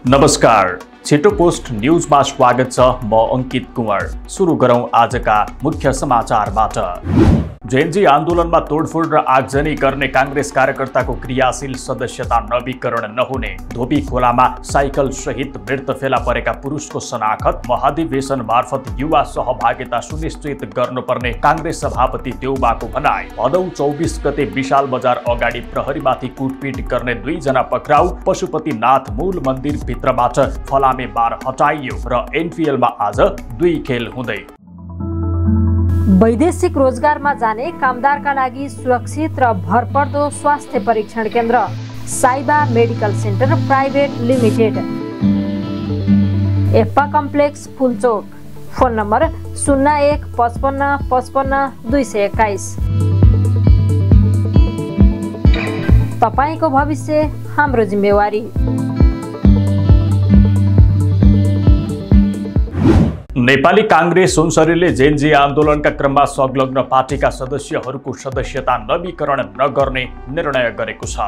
नमस्कार, छिटो पोस्ट न्यूजमा स्वागत छ। म अंकित कुंवर। सुरु गरौं आजका मुख्य समाचारबाट। जेएनजी आन्दोलनमा तोडफोड र आगजनी गर्ने कांग्रेस कार्यकर्ताको क्रियाशील सदस्यता नवीकरण नहुने, धोबी खोलामा साइकल सहित मृत फेला परेका पुरुषको शनाखत महाधिवेशन मार्फत युवा सहभागिता सुनिश्चित गर्नुपर्ने कांग्रेस सभापति देउबाको भनाई। भदौ 24 गते विशाल बजार अगाडि प्रहरीमाथि कुटपिट गर्ने 2 जना पक्राउ। पशुपतिनाथ मूल मन्दिर भित्रबाट फलामे बार हटाइयो र एनपीएलमा आज 2 खेल हुँदै। वैदेशिक रोजगारमा जाने कामदारका लागि सुरक्षित र भरपर्दो स्वास्थ्य परीक्षण केन्द्र Saiba medical centre private limited, एप्पा कम्प्लेक्स फुलचोक। Phone number 01 55 55 221। तपाईको भविष्य हाम्रो जिम्मेवारी। नेपाली कांग्रेस सुनसरीले जेएनजी आन्दोलनका क्रममा संलग्न पार्टीका सदस्यहरूको सदस्यता नवीकरण नगर्ने निर्णय गरेको छ।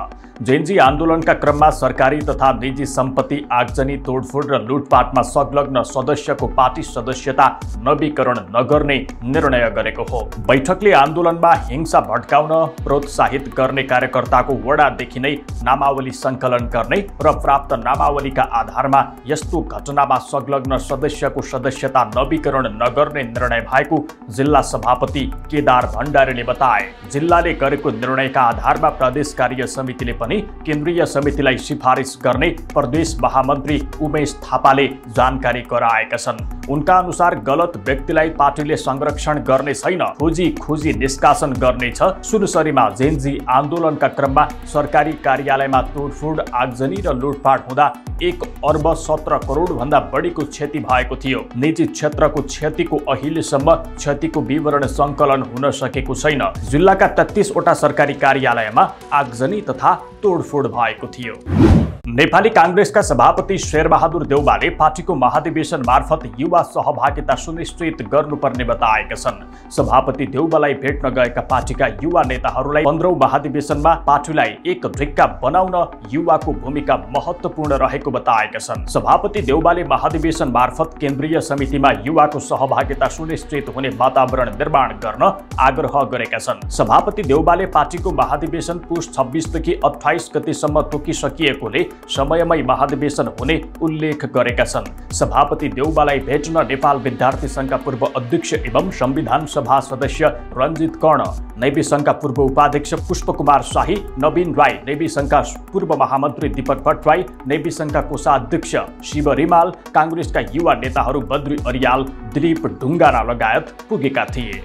जेएनजी आन्दोलनका क्रममा सरकारी तथा निजी सम्पत्ति आगजनी, तोडफोड र लुटपाटमा संलग्न सदस्यको पार्टी सदस्यता नवीकरण नगर्ने निर्णय गरेको हो। बैठकले आन्दोलनमा हिंसा भड्काउन प्रोत्साहित गर्ने कार्यकर्ताको वडादेखि नै नामावली सङ्कलन गर्ने र प्राप्त नामावलीका आधारमा यस्तो घटनामा संलग्न सदस्यको सदस्यता नवीकरण नगर्ने निर्णय भएको जिल्ला सभापति केदार भण्डारीले बताए। जिल्लाले गरेको निर्णयका आधारमा प्रदेश कार्य समितिले पनि केन्द्रीय समितिलाई सिफारिस गर्ने प्रदेश महामन्त्री उमेश थापाले जानकारी गराएका छन्। उनका अनुसार गलत व्यक्तिलाई पार्टीले संरक्षण गर्ने छैन, खोजी निष्कासन गर्नेछ। सुनसरीमा जेएनजी आन्दोलनका क्रममा सरकारी कार्यालयमा तोडफोड, आगजनी र लुटपाट हुँदा 1 अर्ब 17 करोड भन्दा बढीको क्षति भएको थियो। निजी क्षेत्रको क्षतिको अहिलेसम्म क्षतिको विवरण सङ्कलन हुन सकेको छैन। जिल्लाका 33 वटा सरकारी कार्यालयमा आगजनी तथा तोडफोड भएको थियो। नेपाली कांग्रेसका सभापति शेरबहादुर देउबाले पार्टीको महाधिवेशन मार्फत युवा सहभागिता सुनिश्चित गर्नुपर्ने बताएका छन्। सभापति देउबालाई भेट्न गएका पार्टीका युवा नेताहरूलाई 15औं महाधिवेशनमा पार्टीलाई एक ढिक्का बनाउन युवाको भूमिका महत्त्वपूर्ण रहेको बताएका छन्। सभापति देउबाले महाधिवेशन मार्फत केन्द्रीय समितिमा युवाको सहभागिता सुनिश्चित हुने वातावरण निर्माण गर्न आग्रह गरेका छन्। सभापति देउबाले पार्टीको महाधिवेशन पुस 26 देखि 28 गतेसम्म तोकिसकिएकोले समयमै महाधिवेशन हुने उल्लेख गरेका छन्। सभापति देउबालाई भेट्न नेपाल विद्यार्थी संघका पूर्व अध्यक्ष एवं संविधान सभा सदस्य रञ्जित कर्ण, नेवी संघका पूर्व उपाध्यक्ष पुष्पकुमार शाही, नवीन राई, नेवी संघका पूर्व महामन्त्री दीपक भट्टराई, नेवी संघका कोषाध्यक्ष शिव रिमाल, कांग्रेसका युवा नेताहरू बद्री अरियाल, दिलीप ढुङ्गाना लगायत पुगेका थिए।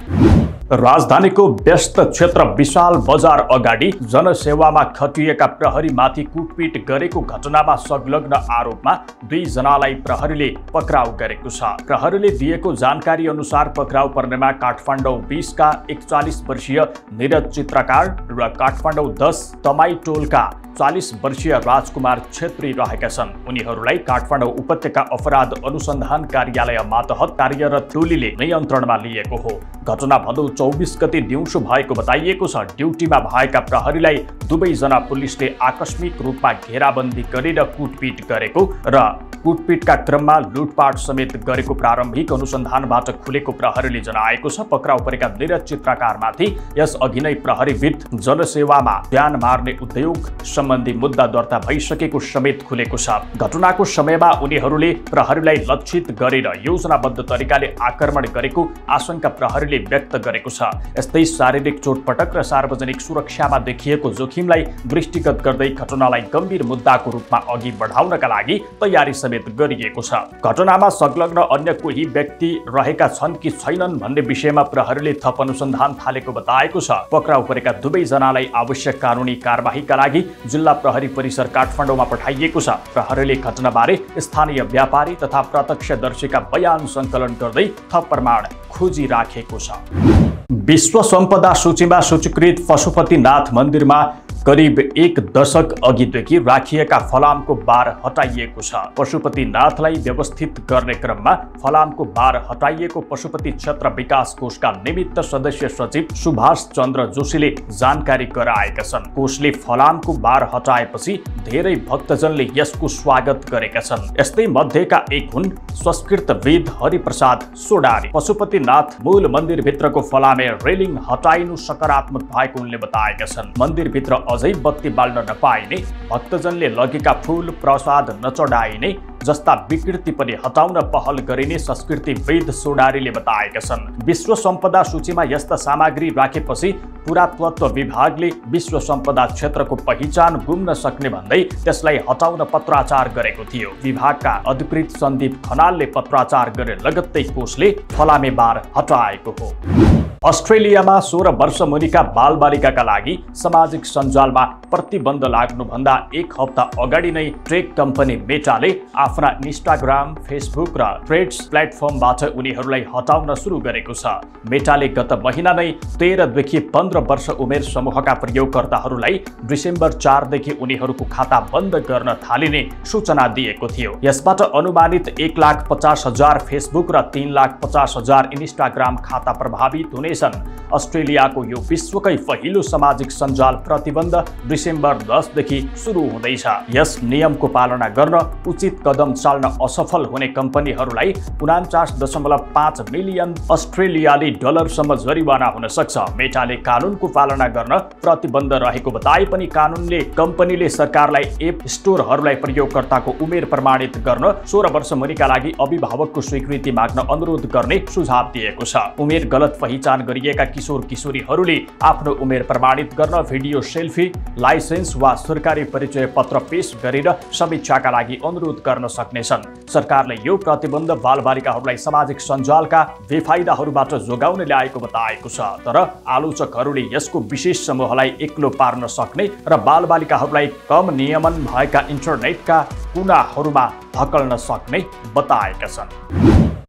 राजधानीको व्यस्त क्षेत्र विशाल बजार अगाडि जनसेवामा खटिएका प्रहरीमाथि कुटपिट गरेको घटनामा संलग्न आरोपमा 2 जनालाई प्रहरीले पक्राउ गरेको छ। प्रहरीले दिएको जानकारी अनुसार पक्राउ पर्नेमा काठमाडौँ 20 का 41 वर्षीय निरज चित्रकार र काठमाडौँ 10 तमाई टोलका 40 वर्षीय राजकुमार छेत्री रहेका छन्। उनीहरूलाई काठमाडौँ उपत्यका अपराध अनुसन्धान कार्यालय मातहत कार्यरत टोलीले नियन्त्रणमा लिएको हो। घटना भदौ 24 गते दिउँसो भएको बताइएको छ। ड्युटीमा भएका प्रहरीलाई 2 जना पुलिसले आकस्मिक रूपमा घेराबन्दी गरेर कुटपिट गरेको र कुटपिटका क्रममा लुटपाट समेत गरेको प्रारम्भिक अनुसन्धानबाट खुलेको प्रहरीले जनाएको छ। पक्राउ परेका निरज चित्रकारमाथि यस अघि नै प्रहरीविद जनसेवामा ध्यान मार्ने उद्योग सम्बन्धी मुद्दा दर्ता भइसकेको समेत खुलेको छ। घटनाको समयमा उनीहरूले प्रहरीलाई लक्षित गरेर योजनाबद्ध तरिकाले आक्रमण गरेको आशंका प्रहरीले व्यक्त गरेको छ। यस्तै शारीरिक चोटपटक र सार्वजनिक सुरक्षामा देखिएको जोखिमलाई दृष्टिगत गर्दै घटनालाई गम्भीर मुद्दाको रूपमा अघि बढाउनका लागि तयारी समेत गरिएको छ। घटनामा संलग्न अन्य कोही व्यक्ति रहेका छन् कि छैनन् भन्ने विषयमा प्रहरीले थप अनुसन्धान थालेको बताएको छ। पक्राउ परेका 2 जनालाई आवश्यक कानुनी कारबाहीका लागि जिल्ला प्रहरी परिसर काठमाडौँमा पठाइएको छ। प्रहरीले घटनाबारे स्थानीय व्यापारी तथा प्रत्यक्षदर्शीका बयान सङ्कलन गर्दै थप प्रमाण खोजिराखेको छ। विश्व सम्पदा सूचीमा सूचीकृत पशुपतिनाथ मन्दिरमा करिब 1 दशक अघिदेखि राखिएका फलामको बार हटाइएको छ। पशुपतिनाथलाई व्यवस्थित गर्ने क्रममा फलामको बार हटाइएको पशुपति क्षेत्र विकास कोषका निमित्त सदस्य सचिव सुभाष चन्द्र जोशीले जानकारी गराएका छन्। कोषले फलामको बार हटाएपछि धेरै भक्तजनले यसको स्वागत गरेका छन्। यस्तै मध्येका एक हुन् संस्कृतविद हरिप्रसाद सोडारी। पशुपतिनाथ मूल मन्दिरभित्रको फलामे रेलिङ हटाइनु सकारात्मक भएको उनले बताएका छन्। मन्दिरभित्र अझै बत्ती बाल्न नपाइने, भक्तजनले लगेका फूल प्रसाद नचढाइने जस्ता विकृति पनि हटाउन पहल गरिने संस्कृतिविद सोडारीले बताएका छन्। विश्व सम्पदा सूचीमा यस्ता सामग्री राखेपछि पुरातत्व विभागले विश्व सम्पदा क्षेत्रको पहिचान गुम्न सक्ने भन्दै त्यसलाई हटाउन पत्राचार गरेको थियो। विभागका अधिकृत सन्दीप खनालले पत्राचार गरे लगत्तै कोषले फलामे बार हटाएको हो। अस्ट्रेलियामा 16 वर्ष मुनिका बालबालिकाका लागि सामाजिक सञ्जालमा प्रतिबन्ध लाग्नुभन्दा 1 हप्ता अगाडि नै टेक कम्पनी मेटाले आफ्ना इन्स्टाग्राम, फेसबुक र थ्रेड्स प्लेटफर्मबाट उनीहरूलाई हटाउन सुरु गरेको छ। मेटाले गत महिना नै 13 देखि 15 वर्ष उमेर समूहका प्रयोगकर्ताहरूलाई डिसेम्बर 4 देखि उनीहरूको खाता बन्द गर्न थालिने सूचना दिएको थियो। यसबाट अनुमानित 1,50,000 फेसबुक र 3,50,000 इन्स्टाग्राम खाता प्रभावित हुने अस्ट्रेलियाको यो विश्वकै पहिलो सामाजिक सञ्जाल प्रतिबन्ध डिसेम्बर 10 देखि सुरु हुँदैछ। यस नियमको पालना गर्न उचित कदम चाल्न असफल हुने कम्पनीहरूलाई 49.5 मिलियन अस्ट्रेलियाली डलरसम्म जरिवाना हुन सक्छ। मेटाले कानुनको पालना गर्न प्रतिबन्ध रहेको बताए पनि कानुनले कम्पनीले सरकारलाई एप स्टोरहरूलाई प्रयोगकर्ताको उमेर प्रमाणित गर्न 16 वर्ष मुनिका लागि अभिभावकको स्वीकृति माग्न अनुरोध गर्ने सुझाव दिएको छ। उमेर गलत पहिचान गरिएका किशोर किशोरीहरूले आफ्नो उमेर प्रमाणित गर्न भिडियो सेल्फी, लाइसेन्स वा सरकारी परिचय पत्र पेश गरेर समीक्षाका लागि अनुरोध गर्न सक्नेछन्। सरकारले यो प्रतिबन्ध बालबालिकाहरूलाई सामाजिक सञ्जालका बेफाइदाहरूबाट जोगाउन ल्याएको बताएको छ। तर आलोचकहरूले यसको विशेष समूहलाई एक्लो पार्न सक्ने र बालबालिकाहरूलाई कम नियमन भएका इन्टरनेटका कुनाहरूमा धकल्न सक्ने बताएका छन्।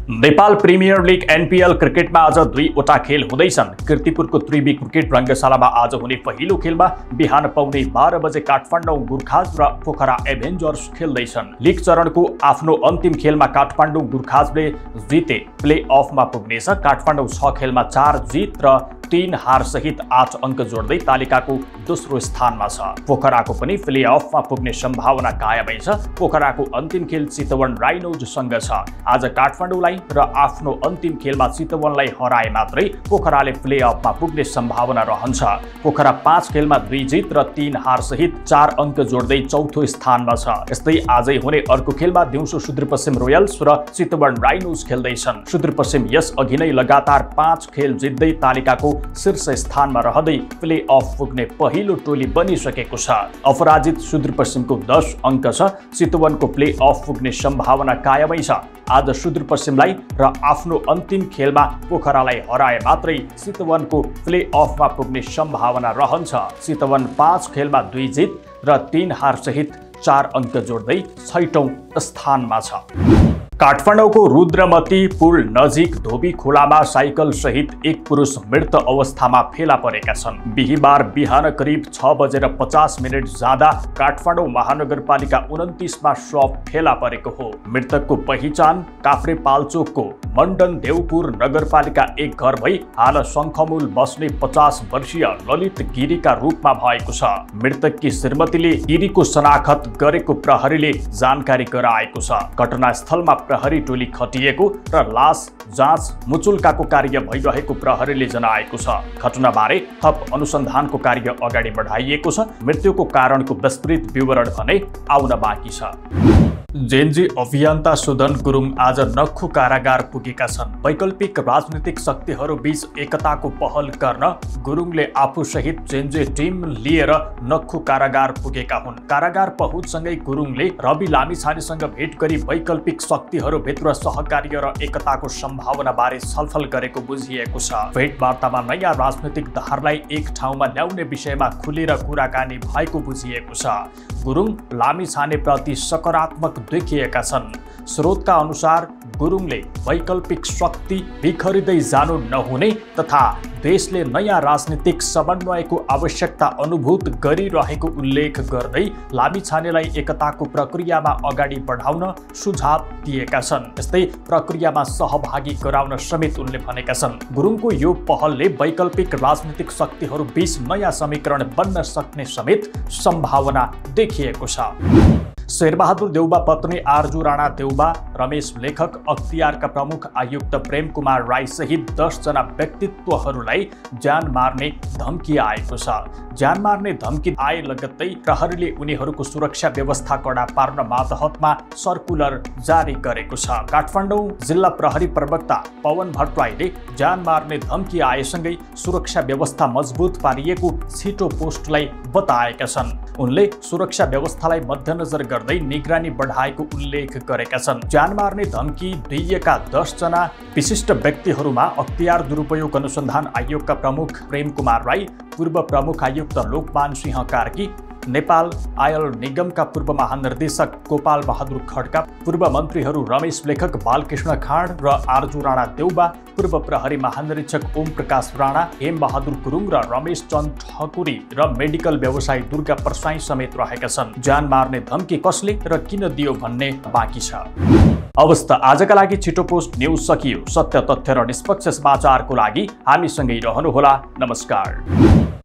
नेपाल प्रिमियर लिग एनपीएल क्रिकेटमा आज 2वटा खेल हुँदैछन्। कीर्तिपुरको त्रिवी क्रिकेट रङ्गशालामा आज हुने पहिलो खेलमा बिहान पाउने 12 बजे काठमाडौँ गुर्खाज र पोखरा एभेन्जर्स खेल्दैछन्। लिग चरणको आफ्नो अन्तिम खेलमा काठमाडौँ गुर्खाजले जिते प्ले अफमा पुग्नेछ। काठमाडौँ 6 खेलमा 4 जित र 3 हार सहित 8 अङ्क जोड्दै तालिकाको दोस्रो स्थानमा छ। पोखराको पनि प्ले अफमा पुग्ने सम्भावना कायमै छ। पोखराको अन्तिम खेल चितवन राइनोजसँग छ। आज काठमाडौँलाई र आफ्नो अन्तिम खेलमा चितवनलाई हराए मात्रै पोखराले प्ले अफमा पुग्ने सम्भावना रहन्छ। पोखरा 5 खेलमा 2 जित र 3 हार सहित 4 अङ्क जोड्दै चौथो स्थानमा छ। यस्तै आजै हुने अर्को खेलमा दिउँसो सुदूरपश्चिम रोयल्स र चितवन राइनोज खेल्दैछन्। सुदूरपश्चिम यस अघि नै लगातार 5 खेल जित्दै तालिकाको शीर्ष स्थानमा रहँदै प्ले अफ पुग्ने पहिलो टोली बनिसकेको छ। अपराजित सुदूरपश्चिमको 10 अङ्क छ। चितवनको प्ले अफ पुग्ने सम्भावना कायमै छ। आज सुदूरपश्चिमलाई र आफ्नो अन्तिम खेलमा पोखरालाई हराए मात्रै चितवनको प्ले अफमा पुग्ने सम्भावना रहन्छ। चितवन 5 खेलमा 2 जित र 3 हार सहित 4 अङ्क जोड्दै 6औं स्थानमा छ। काठमाडौँको रुद्रमती पुल नजिक धोबी खोलामा साइकल सहित एक पुरुष मृत अवस्थामा फेला परेका छन्। बिहिबार बिहान करिब 6:50 जाँदा काठमाडौँ महानगरपालिका 29 मा शव फेला परेको हो। मृतकको पहिचान काभ्रेपाल्चोकको मण्डन देवपुर नगरपालिका 1 घर भई हाल शङ्खमूल बस्ने 50 वर्षीय ललित गिरीका रूपमा भएको छ। मृतककी श्रीमतीले गिरीको शनाखत गरेको प्रहरीले जानकारी गराएको छ। घटनास्थलमा प्रहरी टोली खटिएको र लास जाँच मुचुल्काको कार्य भइरहेको प्रहरीले जनाएको छ। घटनाबारे थप अनुसन्धानको कार्य अगाडि बढाइएको छ। मृत्युको कारणको विस्तृत विवरण भने आउन बाँकी छ। जेएनजी अभियन्ता सुदन गुरुङ आज नक्खु कारागार पुगेका छन्। वैकल्पिक राजनीतिक शक्तिहरू बीच एकताको पहल गर्न गुरुङले आफूसहित जेएनजी टिम लिएर नक्खु कारागार पुगेका हुन्। कारागार पहुँचसँगै गुरुङले रवि लामिछानेसँग भेट गरी वैकल्पिक शक्तिहरूभित्र सहकार्य र एकताको सम्भावनाबारे छलफल गरेको बुझिएको छ। भेटवार्तामा नयाँ राजनीतिक धारलाई एक ठाउँमा ल्याउने विषयमा खुलेर कुराकानी भएको बुझिएको छ। गुरुङ लामिछानेप्रति सकारात्मक देखिएका छन्। स्रोतका अनुसार गुरुङले वैकल्पिक शक्ति बिखरिँदै जानु नहुने तथा देशले नयाँ राजनीतिक समन्वयको आवश्यकता अनुभूत गरिरहेको उल्लेख गर्दै लामिछानेलाई एकताको प्रक्रियामा अगाडि बढाउन सुझाव दिएका छन्। यस्तै प्रक्रियामा सहभागी गराउन समेत उनले भनेका छन्। गुरुङको यो पहलले वैकल्पिक राजनीतिक शक्तिहरू बीच नयाँ समीकरण बन्न सक्ने समेत सम्भावना देखिएको छ। शेरबहादुर देउबा पत्नी आरजू राणा देउबा, रमेश लेखक, अख्तियारका प्रमुख आयुक्त प्रेम कुमार राई सहित 10 जना व्यक्तित्वहरूलाई ज्यान मार्ने धम्की आएको छ। ज्यान मार्ने धम्की आए लगत्तै प्रहरीले उनीहरूको सुरक्षा व्यवस्था कडा पार्न मातहतमा सर्कुलर जारी गरेको छ। काठमाडौँ जिल्ला प्रहरी प्रवक्ता पवन भट्टराईले ज्यान मार्ने धम्की आएसँगै सुरक्षा व्यवस्था मजबुत पारिएको छिटो पोस्टलाई बताएका छन्। उनले सुरक्षा व्यवस्थालाई मध्यनजर गर्दै निगरानी बढाएको उल्लेख गरेका छन्। ज्यान मार्ने धम्की दिइएका 10 जना विशिष्ट व्यक्तिहरूमा अख्तियार दुरुपयोग अनुसन्धान आयोगका प्रमुख प्रेम कुमार राई, पूर्व प्रमुख आयुक्त लोकमान सिंह कार्की, नेपाल आयल निगमका पूर्व महानिर्देशक गोपाल बहादुर खड्का, पूर्व मन्त्रीहरू रमेश लेखक, बालकृष्ण खाँड र आरजू राणा देउबा, पूर्व प्रहरी महानिरीक्षक ओम प्रकाश राणा, हेम बहादुर गुरुङ र रमेश चन्द ठकुरी र मेडिकल व्यवसायी दुर्गा प्रसाई समेत रहेका छन्। ज्यान मार्ने धम्की कसले र किन दियो भन्ने बाँकी छ। अवस्थ आजका लागि छिटो पोस्ट न्यूज सकियो। सत्य तथ्य र निष्पक्ष समाचारको लागि हामीसँगै रहनुहोला। नमस्कार।